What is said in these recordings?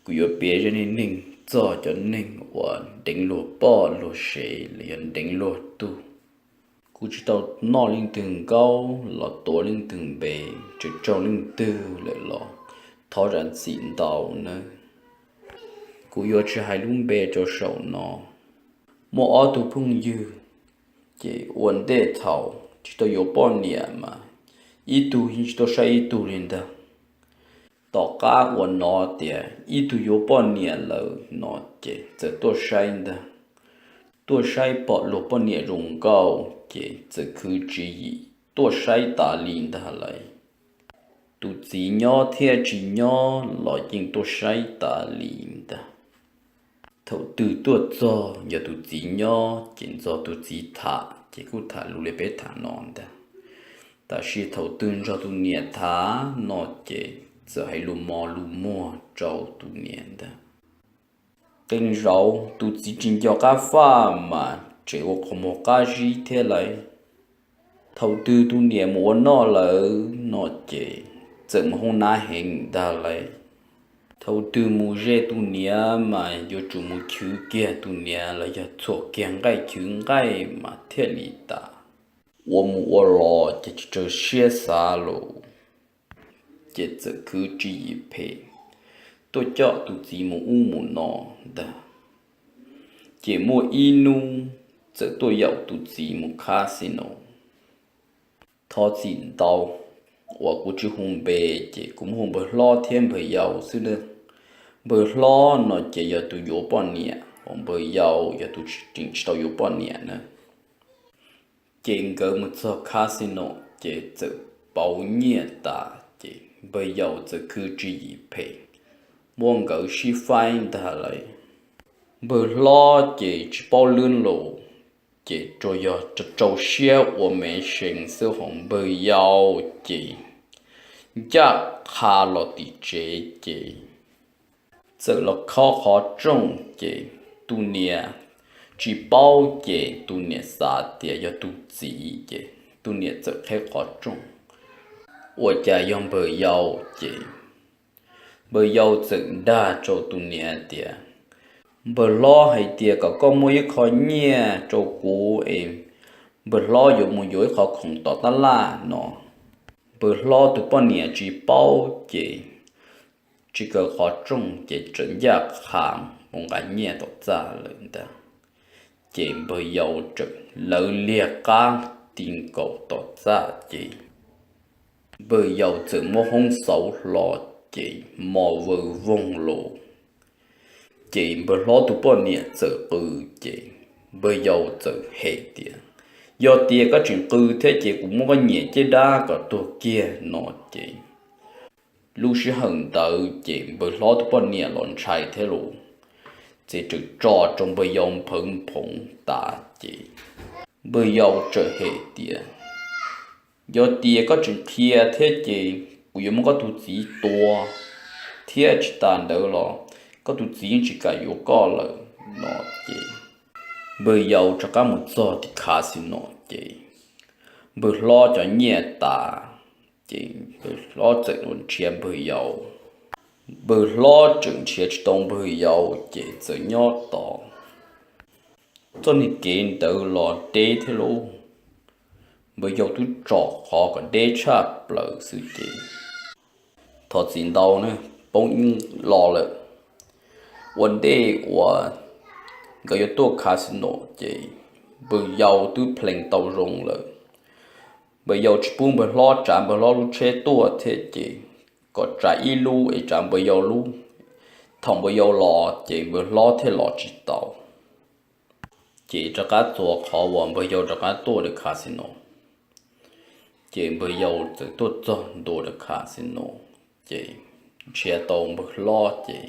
Kuv yuav piav zaj neej neeg txog cov neeg uas deev luag poj luag sev los yog deev luag tug. Kuv tsis tau noj leej twg nkaub los tuav leej twg npe, tseem raug leej twg lawm los thov zam txim ntau nawb. Kuv yuav tsis hais lub npe rau saum no. Muaj ob tug phooj ywg, ces ua ntej thaum tsis tau yuav poj niam mas ib tug yeej tsis tuaj saib ib tug li ntag. Tom qab uas hnov tias ib tug yuav poj niam lawm no ces txawm tuaj saib ntag. Tuaj saib pom luag poj niam zoo nkauj ces txawm khwv tswv yim tuaj saib tas li ntag lauj. Tus txiv nyob thiab tsis nyob los yeej tuaj saib tas li ntag. Thaum twg tuaj txog yog tus txiv nyob ces nrog tus txiv tham ces kuj tham lus li peb tham no ntag. Tab sis thaum twg nrog tus niam tham no ces txawm hais lus mos lus muag rau tus niam ntag. Qee zaum tus txiv tsis nco qab faj mas tseem ua qhov muag qab zib thiab lauj. Thaum twg tus niam mus ua noj lawm no ces txawm mus hoob nab heev ntag lauj. Thaum twg mus ze tus niam mas yuav tsum mus chwv kiag tus niam los yog txhuam kiag nqaij chwv nqaij mas thiaj li tas. Ua mus ua los ces tsis raws siab xav lawm, ces txawm khwv tswv yim phem tuaj coj tus txiv mus ub mus no ntag. Ces muaj ib hnub txawm tuaj yaum tus txiv mus casino. Thov txim ntau uas kuv tsis hu npe, ces kuv muab hu npawg hlob thiab npawg yau xwb nawb. Npawg hlob no ces yog tus yuav poj niam, uas npawg yau yog tus tseem tsis tau yuav poj niam na. Ces nkawd mus txog casino ces txawm pauv nyiaj tas ces npawg yau txawm khwv tswv yim phem muab nkawd sib faib ntag lauj. Npawg hlob ces tsis paub lwb lus, ces tsuas yog rau siab ua me sees xwb, ho npawg yau ces ncaj qha los tim tsev ces txawm los khob qhov rooj ces tus niam tsis paub ces tus niam xav tias yog tus txiv ces tus niam txawm qheb qhov rooj, ua cas yog npawg yau ces npawg yau txawm dag rau tus niam tias, npawg hlob hais tias kom koj muab ib qho nyiaj rau kuv es npawg hlob yuav mus yuav ib qho khoom tom tab laj no. Npawg hlob tus poj niam tsis paub ces tsis kaw qhov rooj ces txawm ncaj qha mus nqa nyiaj tom txaj lawm ntag. Ces npawg yau txawm lawv liag qab ti nkaus tom txaj ces npawg yau txawm muab hoob xauv hlo ces mos vawg voog los. Ces npawg hlob tus poj niam txawm qw ces npawg yau txawm hem tias, yog tias koj tseem qw thiab ces kuv muab koj nyiam caj dab kom tuag kiag no ces lub sij hawm ntawd ces npawg hlob tus poj niam los ntshai thiab los, ces txawm tso rau npawg yau nphawv nphoov tas ces npawg yau txawm hem tias, yog tias koj tseem qhia thiab ces kuv yuav muab koj tus txiv tua, thiab tsis tas ntawd los koj tus txiv yeej tsis kam yuav koj lawm no ces npawg yau rov qab mus txog tim casino ces npawg hlob cov nyiaj tas ces npawg hlob txawm los nrhiav npawg yau. Npawg hlob tseem nrhiav tsis tau npawg yau ces txawm nyob tos. Txoj niag kev ntawd los deb thiab lauj, npawg yau twb tsom qhov kom deb tshaj plaws xwb ces thov txim ntau na, poob ib los lawm. Ua ntej uas nkawd yuav tuaj casino ces npawg yau twb plees tau zoo lawm. Npawg yau tsis pub npawg hlob tsav npawg hlob lub tsheb tuaj thiab ces kom tsav ib lub es tsav npawg yau lub. Thaum npawg yau los ces npawg hlob thiaj los tsis tau. Ces rov qab txuas qhov uas npawg yau rov qab tuaj rau casino. Ces npawg yau txawm tuaj txog ntua rau casino, ces nrhiav tau npawg hlob ces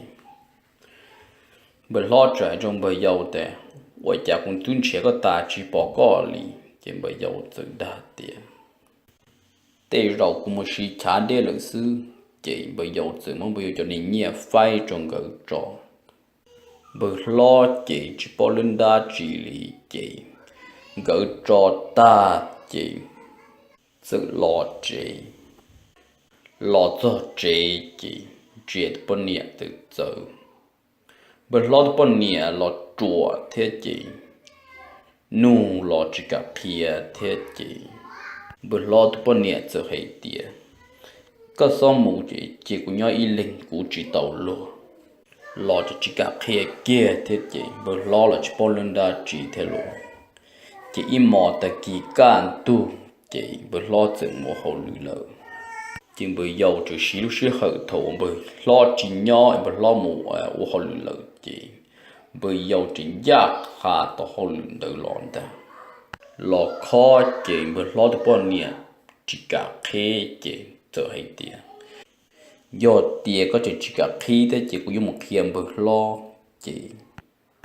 npawg hlob txawm hais rau npawg yau tias, ua cas kuv twb nrhiav koj tas tsis pom koj li? Ces npawg yau txawm dag tias, tej zaum kuv mus siv chav dej lawm xwb. Ces npawg yau txawm muab npawg yau cov niag nyiaj faib rau nkawd tso. Npawg hlob ces tsis paub lub dab tsi li, ces nkawd tso tag ces txawm los tsev. Los txog tsev ces ntsia tus poj niam txawm txawv, Npawg hlob tus poj niam los ruam thiab ces nug los tsis kam qhia thiab ces npawg hlob tus poj niam txawm hais tias, koj txhob mus ces cia kuv nyob ib leeg kuv tsis tau luag. Los tsis kam qhia kiag thiab ces npawg hlob los tsis paub lub nra tsi thiab los, ces ib hmos tag kis kaj ntug ces npawg hlob txawm mus ua hauj lwm lawm. Ces npawg yau tseem siv lub sij hawm thaum uas npawg hlob tsis nyob npawg hlob mus ua hauj lwm lawm ces npawg yau tseem ncaj qha tau hauj lwm ntawd los ntag. Los khob ces npawg hlob tus poj niam tsis kam qhia ces txawm hais tias, yog tias koj tseem tsis kam qhia thiab ces kuv yuav mus qhia npawg hlob. Ces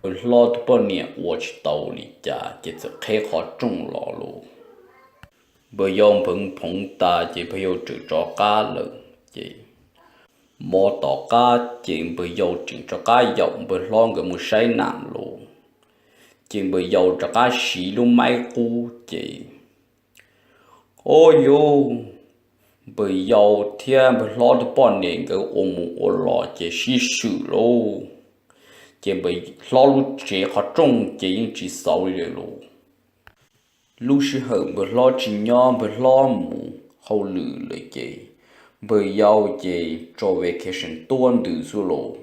npawg hlob tus poj niam ua tsis tau li cas ces txawm qheb qhov rooj los lauj. Npawg yau npheev phoov tas ces npawg yau tseem rov qab lawm ces hmo tom qab ces npawg yau tseem rov qab yaum npawg hlob nkawd mus saib nam lauj. Ces npawg yau rov qab siv lub maib qub ces, o yus, npawg yau thiab npawg hlob tus poj niam nkawd ua mus ua los ces sib swm lauj. Ces npawg hlob lub tsev qhov rooj ces yeej tsis xauv li lawm lauj. Lub sij hawm npawg hlob tsis nyob npawg hlob mus hauj lwm lawm ces npawg yau ces tso vacation tuaj ntws xwb lauj.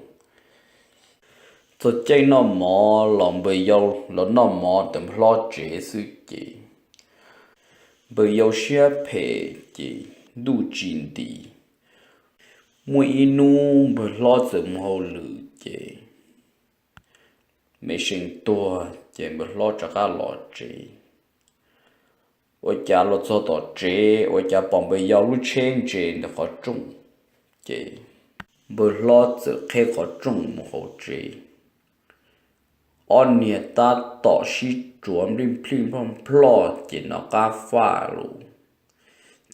Txog caij noj mov los npawg yau los noj mov ntawm npawg hlob tsev xwb ces npawg yau siab phem ces ntuj tsis nti. Muaj ib hnub npawg hlob txawm mus hauj lwm ces me seem tuag ces npawg hlob rov qab los tsev. Ua cas los txog tom tsev ua cas pom npawg yau lub tsheb ntse ntawm qhov rooj, ces npawg hlob txawm qheb qhov rooj mus hauv tsev. Ob niag tab tom sib tsuav nplij nplij nploj nploj ces nov qab faj lauj.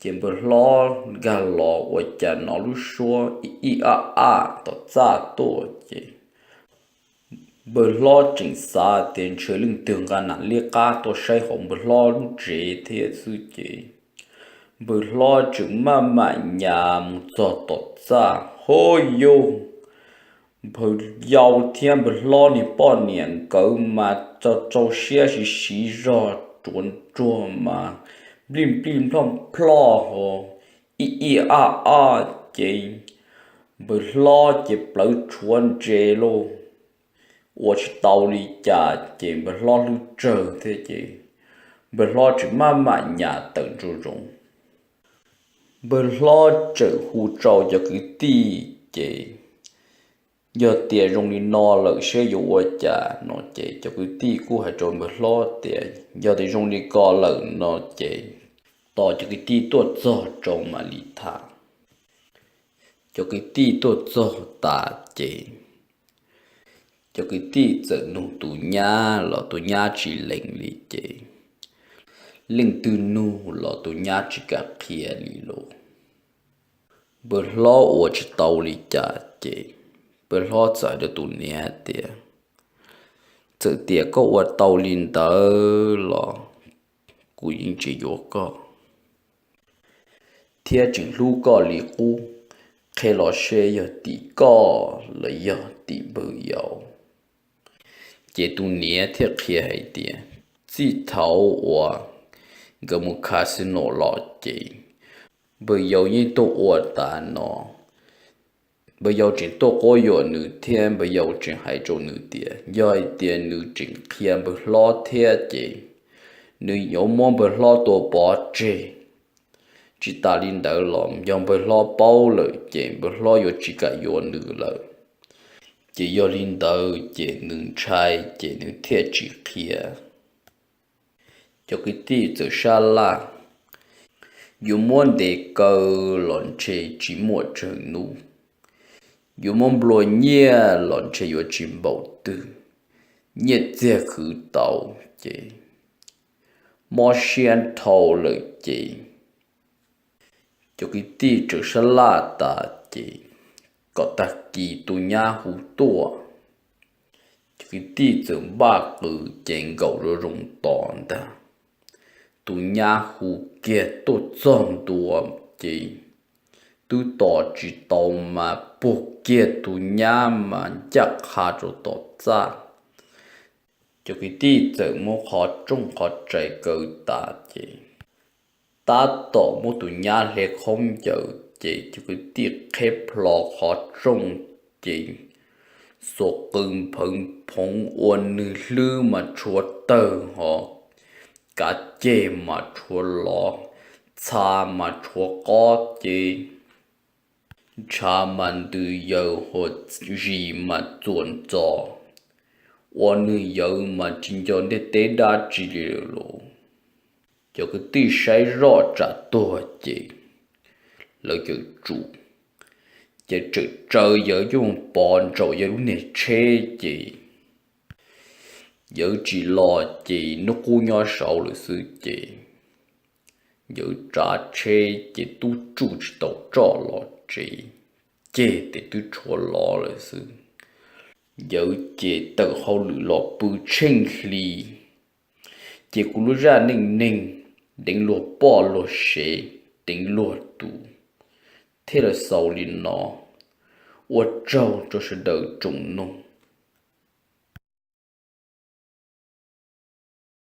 Ces npawg hlob nkag los ua cas nov lub suab ib ib aj aj tom txaj tuaj ces npawg hlob tseem xav tias ntshe leej twg nqa nam liab qab tuaj saib hauv npawg hlob lub tsev thiab xwb ces npawg hlob tseem maj mam nyas mus txog tom txaj, hov yug, npawg yau thiab npawg hlob niag poj niam nkawd mas tau rau siab siv siv zog, ruav nruag mas nplij nplij nploj nploj ho ib ib aj aj ces npawg hlob ces plawv rhuav ntse lauj. Ua tsis tau li cas ces npawg hlob hlub tsawg thiab ces npawg hlob tseem maj mam nyas tawm ntsoo zoov. Npawg hlob tseem hu rau cov kwv tij ces yog tias zoo li no lawm saib yuav ua cas no ces cov kwv tij kuj hais rau npawg hlob tias yog tias zoo li ko lawm no ces tos cov kwv tij tuaj txog rau mam li tham. Cov kwv tij tuaj txog tas ces cov kwv tij txawm nug tus nyab los tus nyab tsis lees li ces leej twg nug los tus nyab tsis kam qhia li lauj. Npawg hlob ua tsis tau li cas ces npawg hlob txawm hais rau tus niam tias txawm tias koj ua tau li ntawd los kuv yeej tsis yuav koj thiab tseem hlub koj li qub. Qhia los seb yog tim koj los yog tim npawg yau. Ces tus niam thiaj qhia hais tias txij thaum uas nkawd mus casino los ces npawg yau yeej tuaj ua tas no. Npawg yau tseem tuaj quab yuam nws thiab npawg yau tseem hais rau nws tias yog hais tias nws tseem qhia npawg hlob thiab ces nws yuav muab npawg hlob tua pov tseg. Tsis tas li ntawd los yog npawg hlob paub lawm ces npawg hlob yuav tsis kam yuav nws lawm. Ces yog li ntawd ces nws ntshai ces nws thiaj tsis qhia. Cov kwv tij txawm sab laj, yuav muab ntes kaw los ntshe tsis muaj tsawg hnub, yuav muab nplua nyiaj los ntshe yuav tsis npaum twg, nyiaj txiag khwv tau ces mob siab dhau lawm ces cov kwv tij txawm sab laj tas ces kom tag kis tus nyab hu tuaj. Cov kwv tij txawm npaj qws ces nkaum zoo zoo tos ntag. Tus nyab hu kiag tuaj txog ntua ces twb tos tsis tau mas puag kiag tus nyab mas ncaj qha rau tom txaj. Cov kwv tij txawm muab qhov rooj qhov rais kaw tas ces tab tom muab tus nyab hle khaub ncaws ces cov kwv tij qheb plho qhov rooj ces xuas qw npheev phoov ua nws hlwb mas tshuav tawg hos kav ceg mas tshuav lov, txha mas tshuav qob ces ntshav mas ntws yaws hos zis mas txuas ntxos, ua nws yawv mas tsis nco ntiaj teb dab tsi li lawm. Cov kwv tij saib zoj tsam tuag ces lawv cawm tsum, ces tseem tsaws yawv coj pov ntsaum yawv lub niag tsheb ces yawv tsis los ces hnub qub nyob saud lawm xwb ces yawv tsav tsheb ces tub tsuj tsis tau roj los tsev, ceg tes twb tshuav lov lawm xwb. Yawv ces tawm hauj lwm los pw tsheej hli, ces kuv lub zaj neej neeg deev luag poj luag sev, deev luag tus thiaj li xaus li no. Ua tsaug rau sawv daws tsoom mloog.